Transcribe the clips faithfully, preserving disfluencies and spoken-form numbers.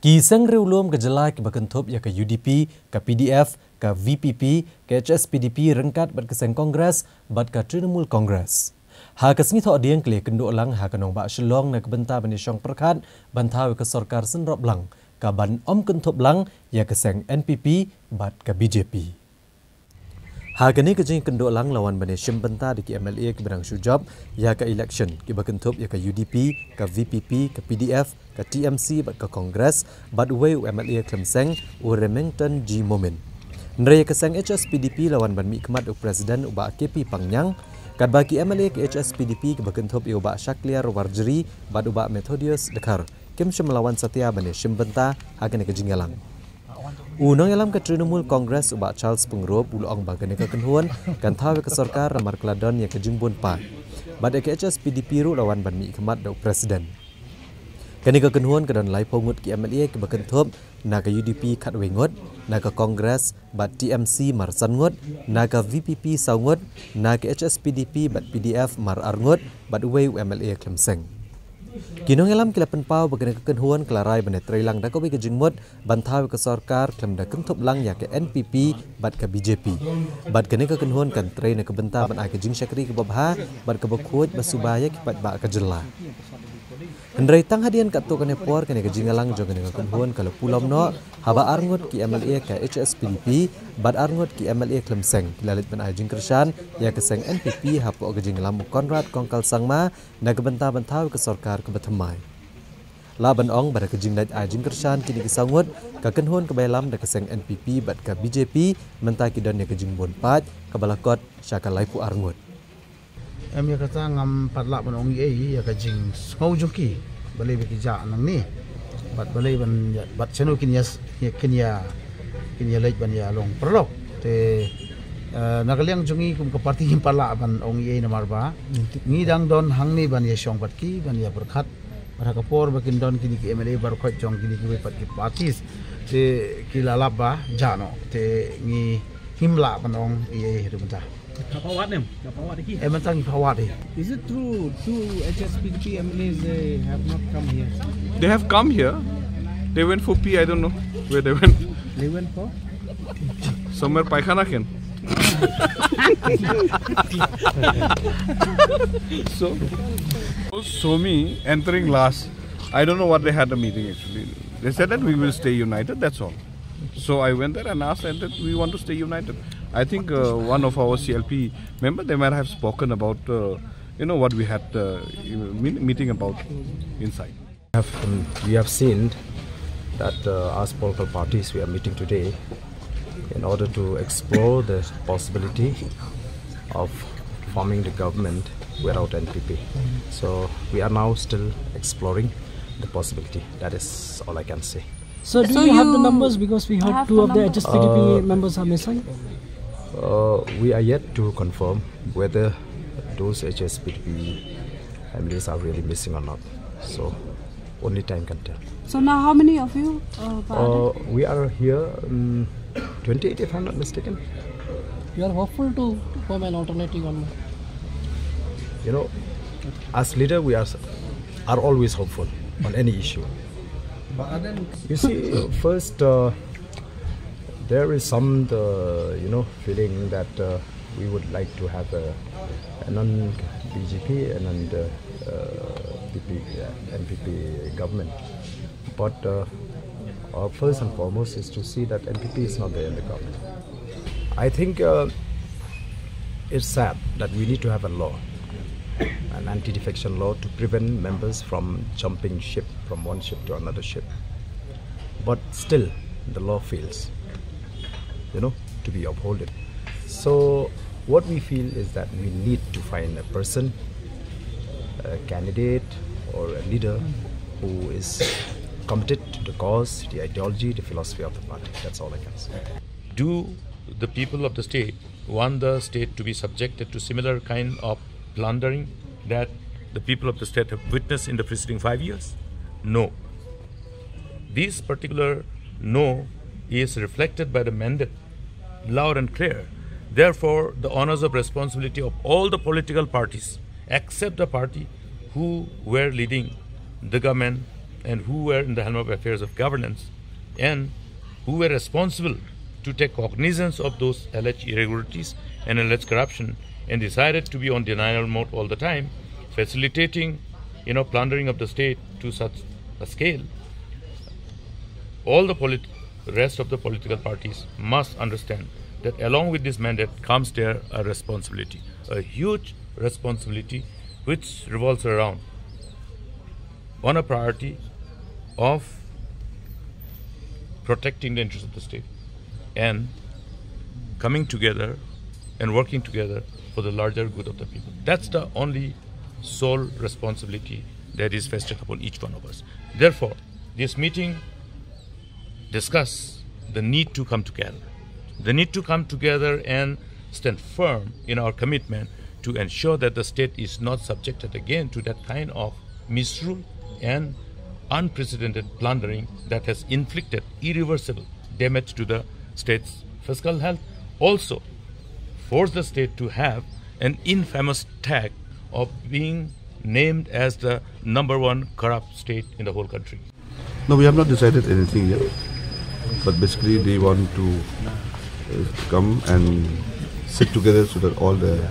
Ki seng riewlum ka jylla kiba kynthup ïa ka U D P, ka P D F, ka V P P, ka H S P D P ryngkat bad ka seng Congress bad ka Trinamool Congress. Ha ka sngi Thohdieng ki la ïakynduh lang ha ka nongbah Shillong na ka bynta ban ïashong pyrkhat ban thaw ïa ka sorkar synrop lang, kaban ym kynthup lang ïa ka seng N P P bad ka B J P. Ha kane ka jingïakynduh lang la wan ban ïashim bynta da ki M L A kiba dang shu jop ïa ka election, kiba kynthup ïa ka U D P, ka V P P, ka P D F, ka T M C bad ka Congress, bad uwei u M L A khlem seng, u Remington G Momin. Hynrei ïa ka seng H S P D P la wan ban mihkhmat da u President, u Bah K P Pangniang, katba ki M L A ka H S P D P kiba kynthup ïa u Bah Shakliar Warjri bad u Bah Methodius Dkhar kim shym la wan satia ban ïashim bynta ha kane ka jingïalang. U nongïalam ka Trinamool Congress, u Bah Charles Pyngrope, u la ong ba kane ka kynhun kan thaw ïa ka sorkar namar ka la don ïa ka jingbun paid. Bad ïa ka H S P D P ruh la wan ban mihkhmat da u President. Kane ka kynhun ka don laiphew ngut ki M L A kiba kynthup, na ka U D P khatwei ngut, na ka Congress bad T M C mar san ngut, na ka V P P saw ngut, na ka H S P D P bad P D F mar ar ngut, bad uwei u M L A khlem seng. Ki nongïalam ki la pynpaw ba kane ka kynhun ka la rai ban ïatreilang da kawei ka jingmut ban thaw ïa ka sorkar khlem da kynthup lang ïa ka N P P bad ka B J P. Bad kane ka kynhun kan trei na ka bynta ban ai ka jingshakri kaba bha bad kaba khuid ba suba ïa ki paidbah ka jylla. Hynrei tang hadien katto katne por kane ka jingïalang jong kane ka kynhun ka la pulom noh, haba ar ngut ki M L A ka H S P D P bad ar ngut ki M L A khlem seng ki la leit ban ai jingkyrshan ïa ka seng N P P hapoh ka jingïalam u Conrad Kongkal Sangma na ka bynta ban thaw ïa ka sorkar kaba thymmai. Lah ban ong ba da ka jingleit ai jingkyrshan kine ki saw ngut, ka kynhun kaba ïalam da ka seng N P P bad ka B J P mynta ki don ïa ka jingbun paid kaba la kot sha ka laiphew ar ngut. Em, ïa kata ngam pat lah ban ong ei ei ïa ka jingsngew jong ki, balei ba ki jah nangne, bad balei ban ïa, bad shano kin ïa, kin ïa, kin ïa leit ban ïa long paralok. Te, eh, na ka liang jong ngi kum ka party ngim pat lah ban ong ei ei namar ba ngi dang don hangne ban ïashong bad ki, ban ïa pyrkhat. Bad ha ka por ba kin don kine ki M L A baroh khoit jong kine kiwei pat ki parties, te ki la lap ba jah noh, te ngi ngim lah ban ong ei ei ruh mynta. Ka pawat ne? Ka pawat ki? Eh, mynta ngi pawat hi. Is it true two H S P D P M L As, they have not come here? They have come here. They went for pee, I don't know where they went. They went for? Somewhere paikhana khein. So, saw me entering last. I don't know what they had a meeting actually. They said that we will stay united, that's all. So I went there and asked, and that we want to stay united. I think, uh, one of our C L P member, they might have spoken about, uh, you know, what we had, uh, meet-, meeting about inside. Have, um, we have seen that, uh, as political parties, we are meeting today in order to explore the possibility of forming the government without N P P. So we are now still exploring the possibility. That is all I can say. So do So you have the you numbers? Because we heard have two the of the numbers? H S P D P Uh, members are missing. Uh, we are yet to confirm whether those H S P D P M L As are really missing or not. So only time can tell. So now how many of you, uh, Pak Uh, Ardent? We are here, um, twenty-eight, if I'm not mistaken. You are hopeful to form an alternative on You know, as leader, we are, are always hopeful on any issue. You see, first, uh, there is some, the, you know, feeling that, uh, we would like to have a, a non-B J P and non, uh, uh, P P, uh, N P P government. But, uh, our first and foremost is to see that N P P is not there in the government. I think, uh, it's sad that we need to have a law, an anti-defection law, to prevent members from jumping ship from one ship to another ship. But still, the law fails, you know, to be upheld. So what we feel is that we need to find a person, a candidate or a leader who is committed to the cause, the ideology, the philosophy of the party. That's all I can say. Do the people of the state want the state to be subjected to similar kind of plundering that the people of the state have witnessed in the preceding five years? No. This particular no is reflected by the mandate loud and clear. Therefore, the onus of responsibility of all the political parties, except the party who were leading the government and who were in the helm of affairs of governance and who were responsible to take cognizance of those alleged irregularities and alleged corruption and decided to be on denial mode all the time, facilitating, you know, plundering of the state to such a scale. All the polit- rest of the political parties must understand that along with this mandate comes there a responsibility, a huge responsibility which revolves around on a priority of protecting the interests of the state and coming together and working together for the larger good of the people. That's the only sole responsibility that is vested upon each one of us. Therefore, this meeting discuss the need to come together. The need to come together and stand firm in our commitment to ensure that the state is not subjected again to that kind of misrule and unprecedented plundering that has inflicted irreversible damage to the state's fiscal health. Also, force the state to have an infamous tag of being named as the number one corrupt state in the whole country. No, we have not decided anything yet. But basically, they want to uh, come and sit together so that all the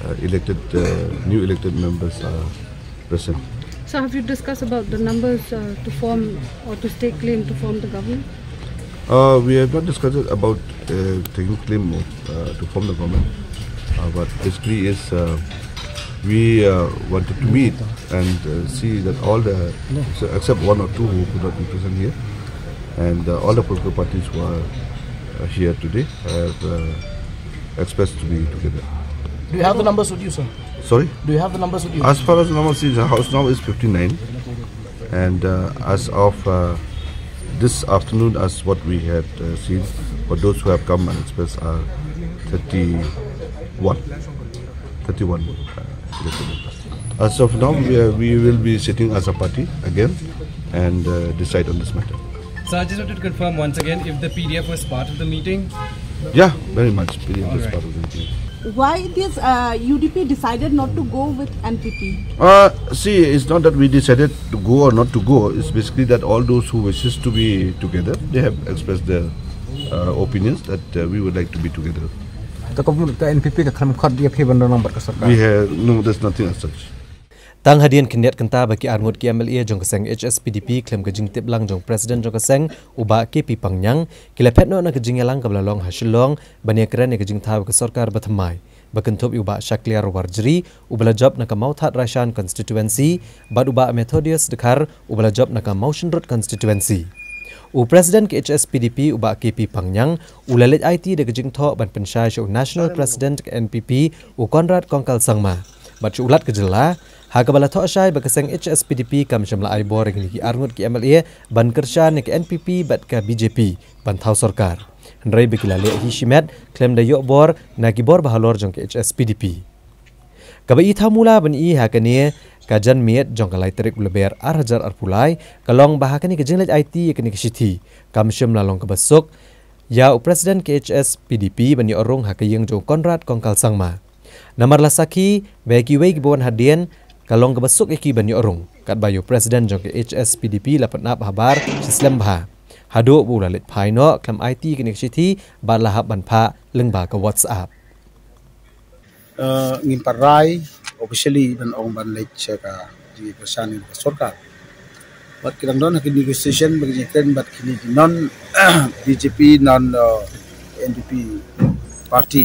uh, elected, uh, new elected members are present. So have you discussed about the numbers uh, to form or to stake claim to form the government? Uh, we have not discussed about uh, taking claim of, uh, to form the government. Uh, but basically, is uh, we uh, wanted to meet and uh, see that all the, so except one or two who could not be present here, and uh, all the political parties who are uh, here today have uh, expressed to be together. Do you have the numbers with you, sir? Sorry? Do you have the numbers with you? As far as the number is, the house now is fifty-nine, and uh, as of uh, this afternoon, as what we had uh, seen, for those who have come and expressed are thirty-one. thirty-one uh, elected members. As of now, we, are, we will be sitting as a party again and uh, decide on this matter. So I just wanted to confirm once again if the P D F was part of the meeting. Yeah, very much. P D F is part of the meeting. Why this uh, U D P decided not to go with N P P? Uh, see, it's not that we decided to go or not to go. It's basically that all those who wishes to be together, they have expressed their uh, opinions that uh, we would like to be together. Ka NPP ka khlem khot ïa phi ban don lang bad ka sorkar. We have no, there's nothing as such. Tang hadien khyndiat kynta ba ki arngut ki MLA jong ka seng HSPDP khlem ka jingtip lang jong President jong ka seng u Bah KP Pangñiang ki la phet noh na ka jingïalang kaba la long ha Shillong ban ïakren ïa ka jingthaw ka sorkar ba thymmai, ba kynthup ïa u Bah Shakliar Warjri uba la jop na ka Mawthadraishan constituency bad u Bah Methodius Dkhar uba la jop na ka Mawshynrut constituency. U President ka HSPDP u Bah KP Pangñiang u la leit aiti da ka jingthoh ban pynshai sha u National President ka NPP u Conrad Kongkal Sangma bad sha u Lat ka jylla, ha kaba la thoh shai ba ka seng HSPDP kam shym la ai bor ïa kine ki arngut ki MLA ban kyrshan ïa ka NPP bad ka BJP ban thaw sorkar, hynrei ba ki la leh hi shimet khlem da ïoh bor na ki bor bahalor jong ka HSPDP. Kaba i thaw mula ban i ha kane ka janmiet jong ka lai tarik u Lber ar hajar arphew lai ka long ba ha kane ka jingleit aiti ïa kane ka shithi kam shym la long kaba suk ïa u President ka HSPDP ban ïoh rung ha ka ïing jong u Conrad Kongkal Sangma. Namar la sakhi ba ïa kiwei kiba wan hadien ka long kaba suk ïa ki ban ïoh rung, katba ïa u President jong ka HSPDP la pyndap habar shi slem bha, haduh ba u la leit phai noh khlem aiti ïa kane ka shithi bad la hap ban phah lyngba ka WhatsApp. Uh, ngim pat rai officially ban ong ban leit sha ka jingïakyrshan ïa ka sorkar. Bad ki dang don ha ki negotiation bad ki jingkren bad kine ki non BJP, non uh, NPP party.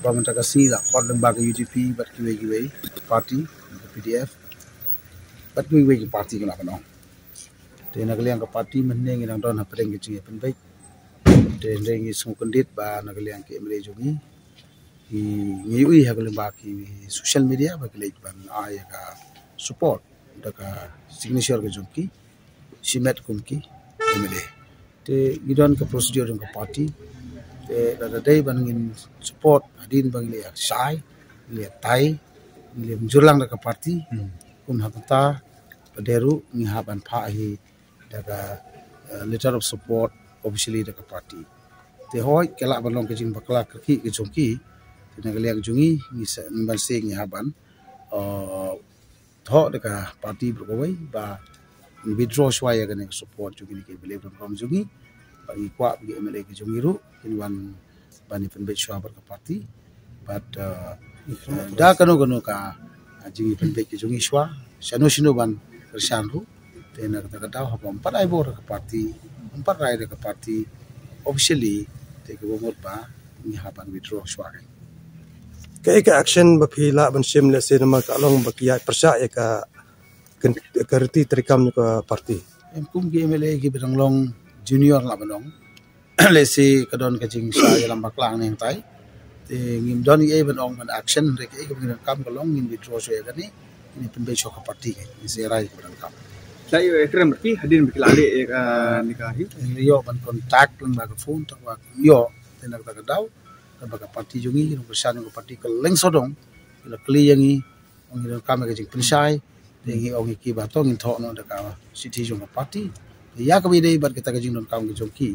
Ba mynta ka sngi la khot lyngba ka UDP bad kiwei kiwei party, ka PDF bad kiwei kiwei ki party ki la ban ong. Te na ka liang ka party mynne ngi dang don ha pdeng ka jingïapynbeit. Te hynrei ngi sngewkyndit ba na ka liang ki MLA jong ngi, ngi ïohi ha ka lyngba ki social media ba ki leit ban ai ka support da ka signature ka jong ki shimet kum ki MLA. Te ngi don ka procedure jong ka party. Te lada dei ban ngin support hadien ba ngi leit shai, ngi leit tai, ngi leit mynjur lang da ka party. Kum ha kata ba dei ruh ngi hap ban phah hi da ka uh, letter of support officially da ka party. Te hoi ka lah ban long ka jingbakla ka ki ka jong ki. Te na ka liang jong ngi ngi sa ngi ban se ngi hap ban uh, thoh da ka party baroh kawei ba withdraw shuwa ïa kane ka support jong kine ki M L A ba don kum jong ngi. Bad ngi kwah ba ki M L A ki jong ngi ruh kin wan ban ïa pynbeit shuwa bad ka party. Bad da kano kano ka jingïa pynbeit ki jong ngi shuwa shano shano ban kyrshan ruh. Te na kata ka daw haba ym pat ai bor ka party, ym pat rai da ka party officially, te ka mut ba ngi hap ban withdraw shuwa. Kaei ka action ba phi lah ban shim lehse namar ka long ba ki ïa pyrshah ïa ka ka riti treikam jong ka party? Em, kum ki M L A kiba dang long junior lah ban ong. Lehse ka don ka jingshah ïalam bakla nangtai. Te ngim don ei ban ong ban action, hynrei kaei kaba ngin donkam ka long ngin withdraw shuwa ïa kane, ngin pynbeit shuwa ka party, ngin sa rai kaba donkam. Sa ïoh ïakren bad ki hadien ba ki la leh ïa kane ka hi? Ngin ïoh ban contact lyngba ka phone, tangba ym ïoh. Te na kata ka daw, kaba ka party jong ngi, ki nongkyrshan jong ka party kylleng sawdong ki la kylli ïa ngi, ong ngi donkam ïa ka jingpynshai. Te ngi ong ïa ki ba to ngin thoh noh da ka shithi jong ka party. Te ïa kaba ïadei bad kata ka jingdonkam ka jong ki,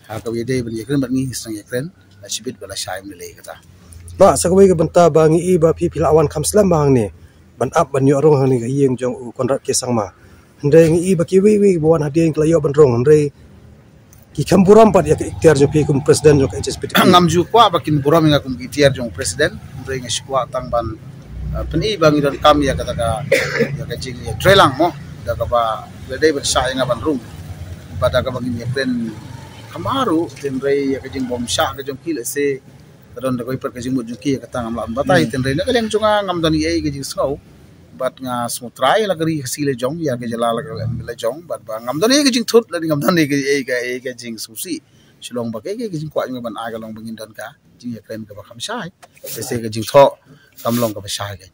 ha kaba ïadei ban ïakren bad ngi, ngi sdang ïakren, la shibit ba la shai ym lei kata. Bah, sa kawei ka bynta ba ngi i ba phi phi la wan kham slem ba hangne ban ap ban ïoh rung hangne ka ïing jong u Conrad K Sangma. Hynrei ngi i ba kiwei wei ba wan hadien ki la ïoh ban rung, hynrei ki khlem burom pat ïa ka iktiar jong phi kum president jong ka H S P D P. Ngam ju kwah ba kin burom ïa nga kum ka iktiar jong president, hynrei nga shu kwah tang ban, uh, pyni ba ngi donkam ïa kata ka, ïa ka jingïatreilang mo, da kaba la dei ban shah ïa nga ban rung. Bad da kaba ngin ïakren kham bha ruh, hynrei ïa ka jingbymshah ka jong ki lehse ka don da kawei pat ka jingmut jong ki, ïa kata ngam lah ban batai. Hmm. Hynrei na ka liang jong nga ngam don ei ka jingsngew. Bad nga sngewthuh ïa la ka ri ka si la jong, ïa ka jylla la ka la jong, bad ba ngam don ei ka jingthut, lane ngam don ei ka, ei ka, ei ka jingsngewsih. Shu long ba ka, ka jingkwah jong nga ban ai ka long ba ngin don ka jingïakren kaba kham shai. Te sa ka jingthoh kam long kaba shai ka.